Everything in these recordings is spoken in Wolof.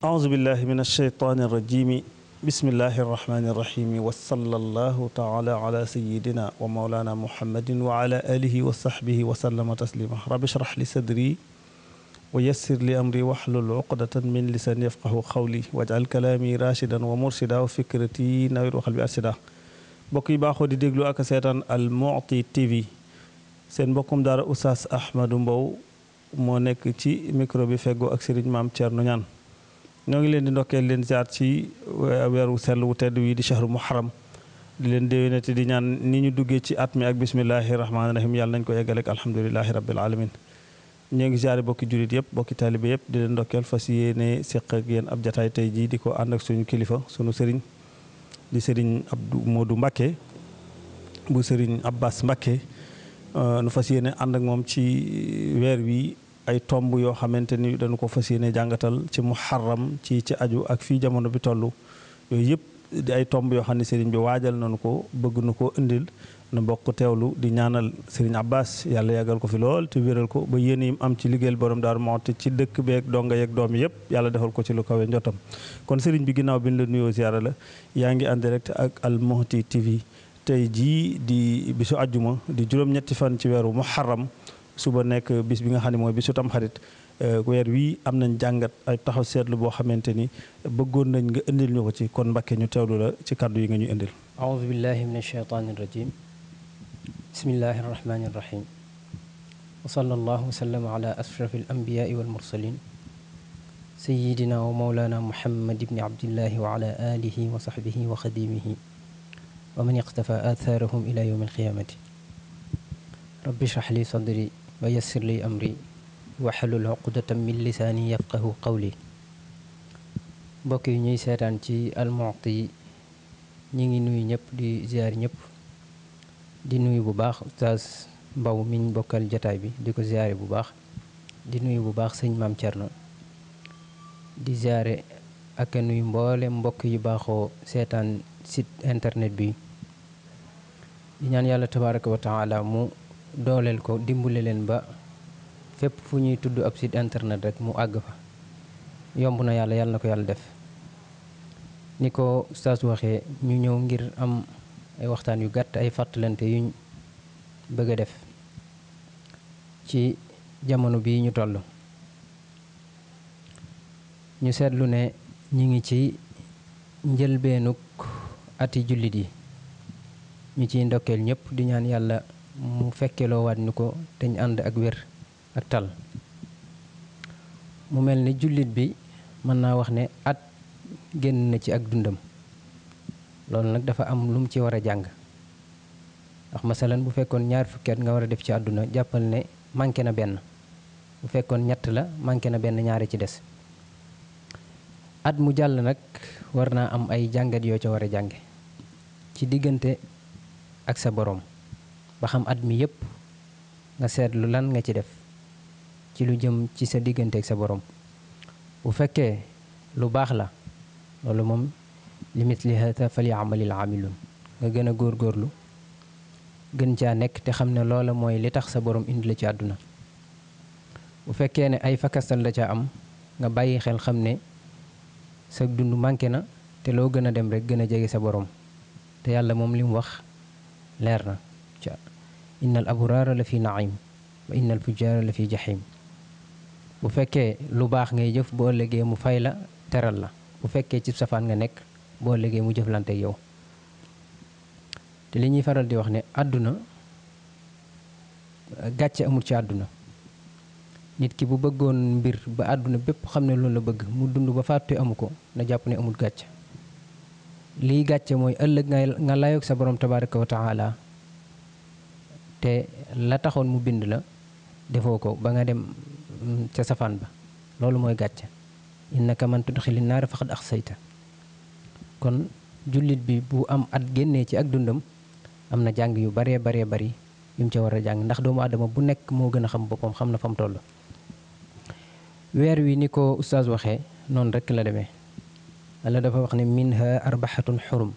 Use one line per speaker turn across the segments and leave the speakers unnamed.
أعوذ بالله من الشيطان الرجيم بسم الله الرحمن الرحيم وصلى الله تعالى على سيدنا ومولانا محمد وعلى آله وصحبه وسلم تسليما رب اشرح لي صدري ويسر لي أمري واحلل عقدة من لساني يفقه قولي واجعل كلامي راشدا ومرشدا وفكرتي نوير وقلبي أرشدا mbokk yi baaxoo di déglu ak seetaan Al Mouhty TV seen mbokkum daara Oustaz Ahmadou Mbow moo nekk ci micro bi feggoo ak Serigne Mame Thierno Niane ñoo ngi leen di ndokkeel leen ziar ci weeru sell wu tedd wi di shahru muharram di leen déwénati di ñaan ni ñu duggee ci at mi ak bismillahi rahmaani rahim yàlla nañ ko yeggale ak alhamdulilahi rabbil alamin ñoo ngi ziare bokki julit yëpp bokki taalibe yëpp di leen ndokkeel fas yéene seq ak yéen ab jataay tey jii di ko ànd ak suñu kilifa sunu sëriñ di sëriñ Abdou Modou Mbacké bu sëriñ Abbas Mbacké nu fas yéene ànd ak moom ci weer wi ay tomb yoo xamante ni dañu ko fas yéene jàngatal ci muharram ci aju ak fii jamono bi toll yooyu yëpp di ay tomb yoo xam ne sëriñ bi waajal nañu ko bëgg nu ko indil nu bokk teewlu di ñaanal sëriñ Abbas yàlla yàggal ko fi lool te wéral ko ba yéen yim am ci liggéeyal borom Daaru Muhty ci dëkk beeg donga yeeg doom yëpp yàlla defal ko ci lu kawe njottam kon sëriñ bi ginnaaw bi ñu la nuyoo ziara la yaa ngi en direct ak Al Mouhty TV tey jii di bisu àjjuma di juróom-ñetti fan ci weeru muharram suba nekk bis bi nga xam ne mooy bisu tamxarit weer wi am nañ jàngat ay taxaw seetlu boo xamante ni bëggoon nañ nga indil ñu ko ci kon Mbacké ñu teewlu la ci kàddu yi nga ñu indil
aoudu billahi min alsheytaani irrajim bismillahi arrahmani irrahim wa sallallahu wa sallama ala ashrafi alambiyaai walmursalin sayidina wa mawlana muhammad ibni abdillahi wa ala alihi wa sahbihi wa xadimihi wa man iqtafa athaarahum ila yawmi alqiyamati rabbi shrah li sadri wa yassir li amri wahlul uqdatan min lisaani yafqahu qawli mbokk yi ñuy seetaan ci Al Mouhty ñi ngi nuyu ñëpp di ziar ñëpp di nuyu bu baax Oustaz Mbow miñ bokkal jataay bi di ko ziare bu baax di nuyu bu baax sëñ Mame Thierno di ziare ak nuyu mboole mbokk yu baaxoo seetaan site internet bi di ñaan yàlla tabaraka wa taala mu dooleel ko dimbale leen ba fépp fu ñuy tudd ab site internet rek mu àgg fa yomb na yàlla na ko yàlla def ni ko Oustaz waxee ñu ñëw ngir am ay waxtaan yu gàtt ay fàttalante yuñ bëgg a def ci jamono bii ñu toll ñu seetlu ne ñu ngi ci njëlbeenuk ati jullit yi ñu ciy ndokkeel ñëpp di ñaan yàlla mu fekkeloo waat ñu ko te ñu ànd ak wér ak tal mu mel ni jullit bi mën naa wax ne at génn na ci ak dundam loolu nag dafa am lu mu ci war a jàng ndax masalan bu fekkoon ñaar fukki at nga war a def ci àdduna jàppal ne manqué na benn bu fekkoon ñett la manqué na benn ñaari ci des at mu jàll nag war naa am ay jàngat yoo ca war a jànge ci diggante ak sa boroom ba xam at mi yépp nga seetlu lan nga ci def ci lu jëm ci sa diggante ak sa boroom bu fekkee lu baax la loolu moom li misli hada falyamalil amilun nga gën a góorgóorlu gën caa nekk te xam ne loola mooy li tax sa boroom indi la ci àdduna bu fekkee ne ay fakastal la ca am nga bàyyi xel xam ne sa dund manqué na te loo gën a dem rek gën a jege sa boroom te yàlla moom li mu wax leer na ca innal abraara la fi naim wa innal fujjaara la fi jahim bu fekkee lu baax ngay jëf boo ëllëgee mu fay la teral la bu fekkee ci safaan nga nekk boo ëllëgee mu jëflante ak yow te li ñuy faral di wax ne àdduna gàcce amul ci àdduna nit ki bu bëggoon mbir ba àdduna bépp xam ne loolu la bëgg mu dund ba fàtte amu ko na jàpp ne amul gàcce liy gàcce mooy ëllëg nga layoog sa borom tabaraka wa taala te la taxoon mu bind la defoo ko ba nga dem ca safaan ba loolu mooy gàcce innaka man tudxili naara faqad axsayta kon jullit bi bu am at génnee ci ak dundam am na jàng yu baree bari yu mu ca war a jàng ndax doomu aadama bu nekk moo gën a xam boppam xam na fa mu toll weer wi ni ko oustaz waxee noonu rekk la demee Yàlla dafa wax ne minha arbaxatun xurum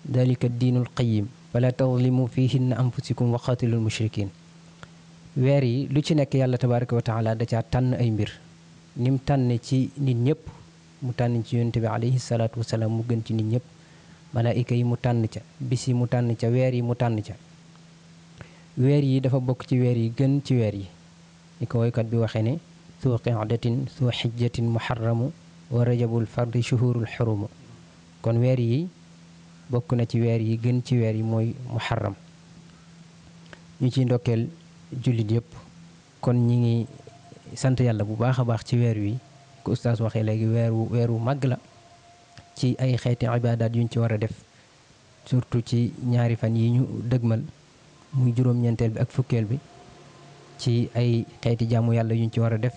dalika diinul qayim fala tazlimu fihinna anfusikum wa qatilul mushrikin weer yi lu ci nekk yàlla tabaraka wa taala da caa tànn ay mbir nim tànne ci nit ñëpp mu tànn ci yonent bi alayhi salaatu wasalaam mu gën ci nit ñëpp, malaayika yi mu tànn ca, bis yi mu tànn ca, weer yi mu tànn ca. weer yi dafa bokk ci weer yi gën ci weer yi ni ko woykat bi waxee ne suu qiadatin suu xijjatin muharramu wa rajabul fardi shuhurul xurumu. kon weer yi bokk na ci weer yi gën ci weer yi mooy muharram. ñu ciy ndokkeel jullit yëpp. kon ñi ngi sant yàlla bu baax a baax ci weer wi ko ustaas waxee léegi weeru màgg la ci ay xeeti ibaadaat yuñ ci war a def, surtout ci ñaari fan yi ñu dëgmal muy juróom-ñeenteel bi ak fukkeel bi, ci ay xeeti jaamu yàlla yuñ ci war a def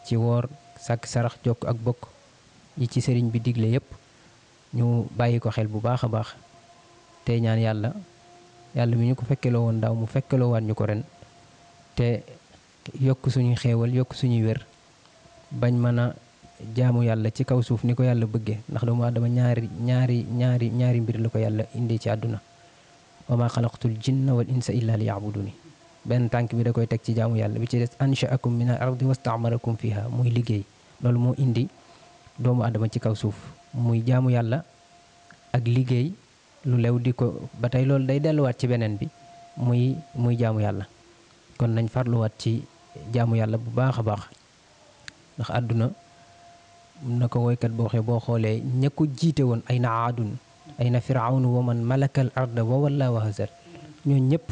ci woor, sàkk sarax, jokk ak bokk yi ci sëriñ bi digle yépp ñu bàyyi ko xel bu baax a baax tey ñaan yàlla mi ñu ko fekkeloo woon daaw mu fekkeloo waat ñu ko ren, te yokk suñuy xéewal yokk suñuy wér bañ mën a jaamu yàlla ci kaw suuf ni ko yàlla bëggee, ndax doomu aadama ñaari mbir la ko yàlla indi ci àdduna. wa ma xalaqtul jinna wal insa illa li yabuduni. benn tànk bi da koy teg ci jaamu yàlla, bi ci des anshaakum min al ardi wastaamarakum fiha, muy liggéey. loolu moo indi doomu aadama ci kaw suuf, muy jaamu yàlla ak liggéey lu lew di ko ba tey loolu day delluwaat ci beneen bi muy jaamu yàlla. kon nañ farluwaat ci jaamu yàlla bu baax a baax, ndax àdduna na ko woykat boo waxee boo xoolee ña ko jiite woon ay na aadun ay na firawnu wa man malakal arda wa walla wa hazar, ñooñ ñëpp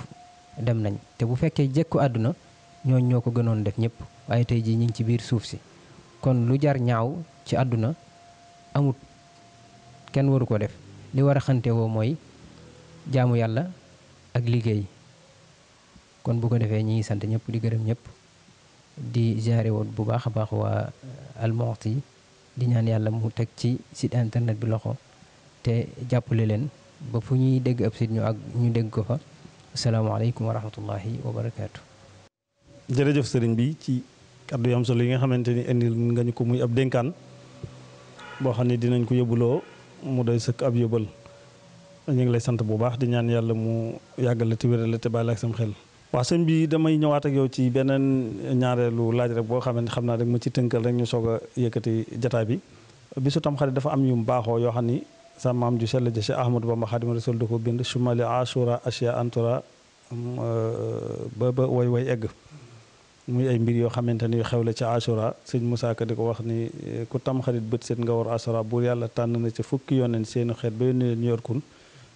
dem nañ. te bu fekkee jekku àdduna ñooñ ñoo ko gënoon def ñëpp, waaye tey jii ñu ngi ci biir suuf si. kon lu jar ñaaw ci àdduna amut, kenn waru ko def. li war a xante woo mooy jaamu yàlla ak liggéey. kon bu ko defee ñi ngi sant ñëpp di gërëm ñëpp di jaare woon bu baax a baax waa Al Mouhty di ñaan yàlla mu teg ci site internet bi loxo te jàppale leen ba fu ñuy dégg ab site ñu dégg ko fa. asalaamaaleykum wa rahmatullahi wa barakaatu.
jërëjëf sëriñ bi ci kaddu yu am solo yi nga xamante ni indil nga ñu ko muy ab dénkaan boo xam ne dinañ ko yóbbuloo mu doy sëkk ab yóbbal. ñu ngi lay sant bu baax di ñaan yàlla mu yàggal la te wéral la te bàyyi la ak sam xel. waaw sëñ bi damay ñëwaat ak yow ci beneen ñaareelu laaj rek boo xam ne xam naa rek ma ci tënkal rek ñu soog a yëkkati jataay bi. bisu Tamxarit dafa am yu mu baaxoo yoo xam ni sa maam ju sell ja Cheikh Ahmadou Bamba Xaadimu Rasuul da ko bind sumali ashura ashya antura ba way egg muy ay mbir yoo xamante ni xew la ci ashura. sëñ Moussa Ka di ko wax ni ku Tamxarit bët seet nga war ashura buur yàlla tànn na ci fukki yonent seeni xeet ba yónni leen ñu yor kun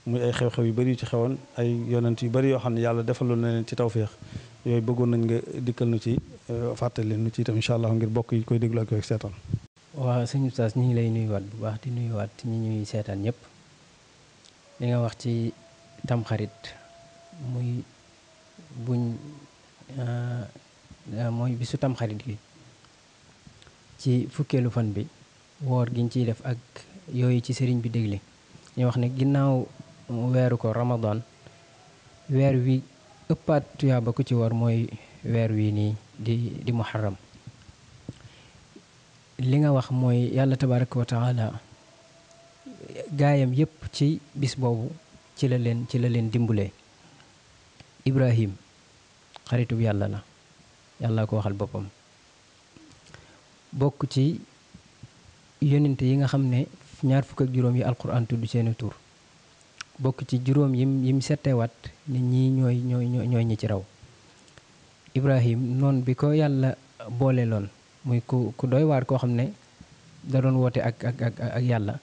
muy ay xew-xew yu bëri yu ci xewoon, ay yonent yu bëri yoo xam ne yàlla defaloon na leen ci tawféex. yooyu bëggoon nañ nga dikkal nu ci fàttali leen nu ci itam incha allah ngir bokk yi koy déglu ak koy seetaan.
waaw sëñ Oustaz ñu ngi lay nuyuwaat bu baax di nuyuwaat ñi ñuy seetaan ñëpp. li nga wax ci Tamxarit muy mooy bisu Tamxarit gi ci fukkeelu fan bi woor giñ ciy def ak yooyu ci sëriñ bi dégle ñu wax ne ginnaaw weeru ko Ramadan weer wi ëppaat tuyaaba ku ci war mooy weer wi nii di muharram. li nga wax mooy yàlla tabaraka wa taala gaayam yépp ci bis boobu ci la leen dimbulee. Ibrahim xaritub yàlla la, yàlla ko waxal boppam, bokk ci yonente yi nga xam ne 25 yi alquran tudd seeni tur, bokk ci juróom yim settewaat nit ñi ñooy ñi ci raw. Ibrahim noon bi ko yàlla boole loon muy ku doy waar koo xam ne da doon woote ak yàlla,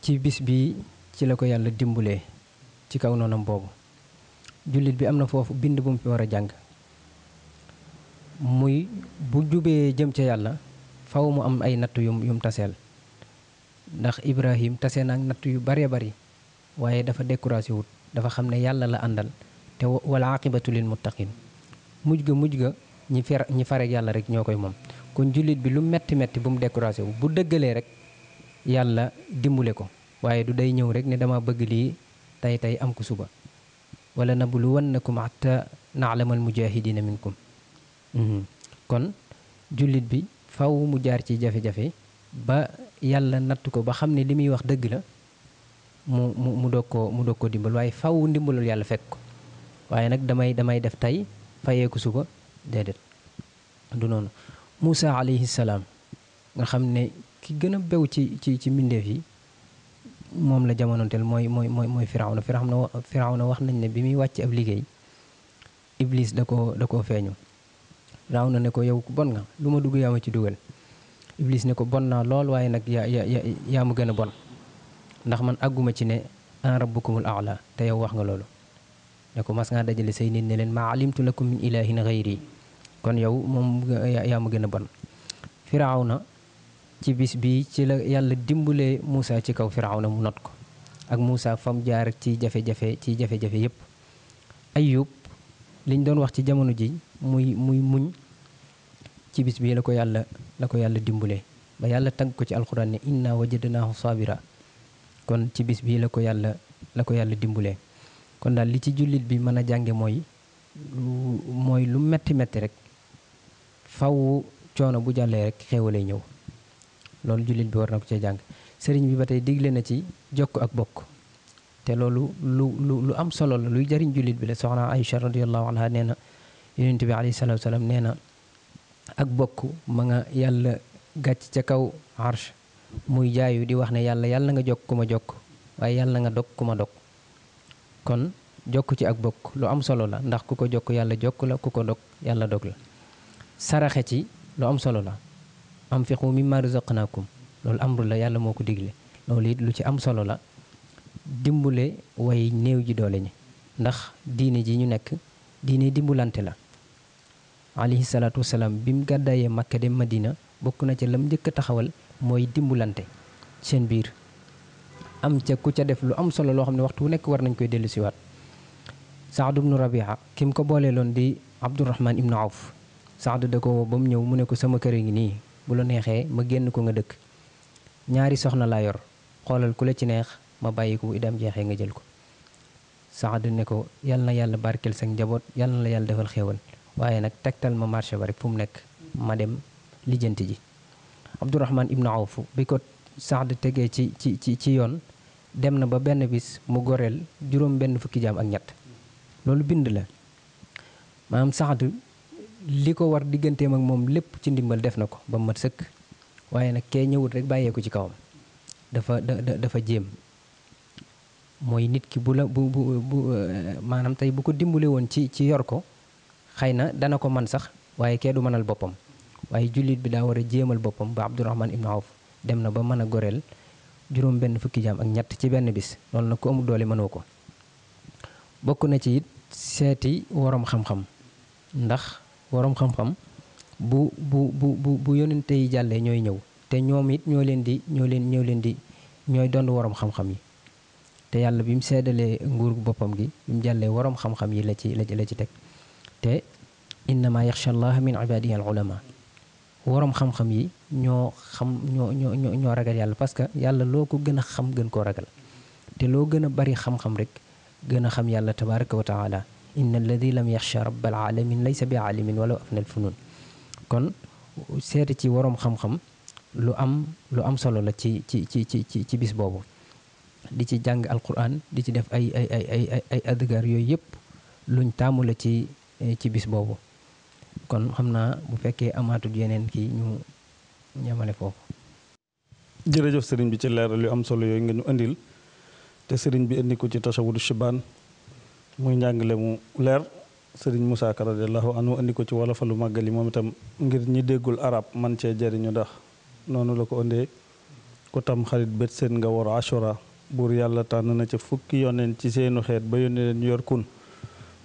ci bis bi ci la ko yàlla dimbulee ci kaw noonam boobu. jullit bi am na foofu bind bu mu fi war a jàng, muy bu jubee jëm ca yàlla faw mu am ay natt yum taseel. ndax Ibrahim tase na ak natt yu baree bari waaye dafa découragé wut, dafa xam ne yàlla la àndal te wal aqibatu lil muttaqin. mujj ga ñi farek yàlla rek ñoo koy moom. kon jullit bi lu metti bu mu découragé wu, bu dëggalee rek yàlla dimbule ko, waaye du day ñëw rek ne dama bëgg lii tey am ko suba. wala nabluwannakum hatta na'lamal mujahidina minkum. kon jullit bi faw mu jaar ci jafe-jafe ba yàlla natt ko ba xam ne li muy wax dëgg la mu doog ko dimbal, waaye faw ndimbalul yàlla fekk ko. waaye nag damay def tey fayee ko suba déedéet. du noonu. Moussa alayhi salaam nga xam ne ki gën a bew ci mbindeef yi moom la jamonoonteel mooy Firawna wax nañ ne bi muy wàcc ab liggéey Iblis da koo feeñu. Firawna ne ko yow ku bon nga lu ma dugg yaa ma ci dugal. Iblis ne ko bon naa lool waaye nag yaa ma gën a bon ndax man àgguma ci ne ana rabbukumul aala te yow wax nga loolu. ne ko mas ngaa dajale say nit ne leen maa alimtu lakum min ilahin ghayri kon yow moom yaa ma gën a bon. Firawna ci bis bi ci la yàlla dimbalee Moussa ci kaw Firawna mu not ko ak Moussa fam jaar ci jafe-jafe yépp. Ayub liñ doon wax ci jamono ji muy muñ ci bis bi la ko yàlla dimbalee ba yàlla tagg ko ci alxuraan ne inna wajadnaahu sabira kon ci bis bi la ko yàlla dimbalee. kon daal li ci jullit bi mën a jànge mooy lu metti rek faw coono bu jàllee rek xéewalay ñëw loolu jullit bi war na ko cee jàng. sëriñ bi ba tey digle na ci jokk ak bokk te loolu lu am solo la luy jariñ jullit bi la. soxna Aïcha radiyallahu anha nee na yonent bi alayhi salaatu wa salaam nee na ak bokk ma nga yàlla gàcc ca kaw arsh muy jaayu di wax ne yàlla nga jokk ku ma jokk waaye yàlla nga dog ku ma dog. kon jokk ci ak bokk lu am solo la ndax ku ko jokk yàlla jokk la ku ko dog yàlla dog la. saraxe ci lu am solo la anfiqu mimma razaqnaakum loolu amru la yàlla moo ko digle loolu it lu ci am solo la. dimbule way néew ji doole ñi ndax diine ji ñu nekk diine dimbulante la. alayhi salaatu wasalaam bi mu gàddaayee Makka dem Madina bokk na ca lam njëkk a taxawal mooy dimbulante seen biir am ca ku ca def lu am solo loo xam ne waxtu wu nekk war nañ koy dellu siwaat. Saad ibnu Rabia ki mu ko booleeloon di Abdurahman ibnu Awf. Saad da ko woo ba mu ñëw mu ne ko sama kër a ngi nii bu la neexee ma génn ko nga dëkk ñaari soxna laa yor xoolal ku la ci neex ma bàyyi ko bu idam jeexee nga jël ko. Saad ne ko yal na yàlla barkeel sa njaboot yal na la yàlla defal xéewal waaye nag tegtal ma marché ba rek fu mu nekk ma dem lijjanti ji. Abdurahman ibnu Awf bi ko Saad tegee ci yoon dem na ba benn bis mu goreel juróom benn fukki jaam ak ñett loolu bind la maanaam Saad li ko war digganteem ak moom lépp ci ndimbal def na ko ba mat sëkk waaye nag kee ñëwut rek bàyyeeku ci kawam dafa jéem. mooy nit ki bu maanaam tey bu ko dimbale woon ci yor ko xëy na dana ko man sax waaye kee du mënal boppam waaye jullit bi daa war a jéemal boppam ba Abdurahman ibnu Awf dem na ba mën a goreel juróom benn fukki jaam ak ñett ci benn bis loolu nag ku amul doole mënoo ko. bokk na ci it seeti waroom xam-xam ndax waroom xam-xam bu yonente yi jàllee ñooy ñëw te ñoom it ñooy doon waroom xam-xam yi. te yàlla bi mu seddalee nguur boppam gi bi mu jàllee waroom xam-xam yi la ci teg te innama yaxsha allaha min ibadihi al ulama waroom xam-xam yi ñoo ragal yàlla parce que yàlla loo ko gën a xam gën koo ragal te loo gën a bari xam-xam rek gën a xam yàlla tabaraka wa taala inna alladi lam yaxsha rabbal alamin laysa bi alimin wala afna al funun. kon seeti ci waroom xam-xam lu am solo la ci bis boobu di ci jàng alquran di ci def ay adgar yooyu yëpp luñ taamu la ci bis boobu. kon xam naa bu fekkee amaatul yeneen kii ñu ñamale foofu.
jërëjëf sëriñ bi ci leeral yu am solo yooyu nga ñu indil te sëriñ bi indi ko ci tasawudu shibaan muy njàngale mu leer. sëriñ Moussa Ka radiyallahu anhu indi ko ci wolofalu màggal yi moom itam ngir ñi déggul arab man cee jëriñu ndax noonu la ko indee ko tam xarit bët seen nga war ashura buur yàlla tànn na ca fukki yoneen ci seenu xeet ba yónni leen yor kun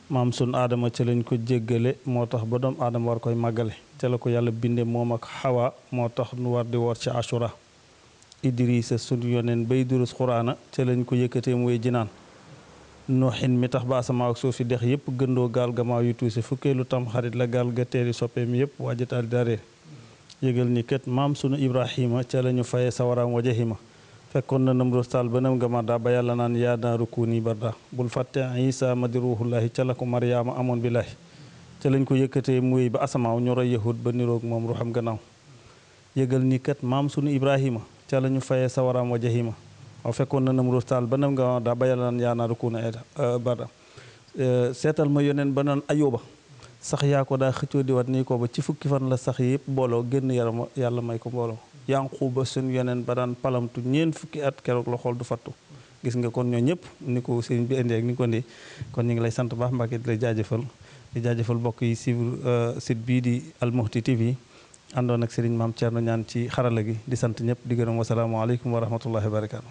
maam sun aadama ca lañ ko jéggale moo tax ba doom aadama war koy màggale ca la ko yàlla binde moom ak xawa moo tax nu war di woor ci ashura idrisa sun yoneen bay durus xuraana ca lañ ko yëkkatee mu wéy jinaan nooxin mi tax ba asamaaw ak suuf si dex yëpp gëndoo gaal ga maaw yu tuusi fukkeelu tam xarit la gaal ga teeri soppeem yëpp waajataal daree yëgal ni kat maam sunu ibrahima ca la ñu faye sawaraam wa jahima fekkoon na nam rostal ba nam nga marda ba yàlla naan yaa naaru kuuni barda bul fàtte isa madi ruuhullahi ca la ko mariama amoon billahi ca lañ ko yëkkatee mu wéy ba asamaaw ñu roy yahud ba niroog moom ruuxam gannaaw yëgal ni kat maam sunu ibrahima ca la ñu faye sawaraam wa jahima waaw fekkoon na nam rostal ba nam nga marda ba yàlla naan yaa naaru kuuni barda seetal ma yoneen ba naan ayuba sax yaa ko daa xëccoo di wat nii ko ba ci fukki fan la sax yëpp booloo génn yaram yàlla may ko mbooloo Yanquba suñ yoneen ba daan palamtu ñeen fukki at keroog la xool du fattu gis nga kon ñoo ñëpp ni ko sëriñ bi indee ak ni ko indi kon ñu ngi lay sant baax Mbàkke di lay jaajëfal di jaajëfal mbokk yi suivre site bii di Al Mouhty TV àndoon ak sëriñ Maam Thierno Niane ci xarala gi di sant ñëpp di gërëm wasalaamaaleykum wa rahmatullahi wa barakaatu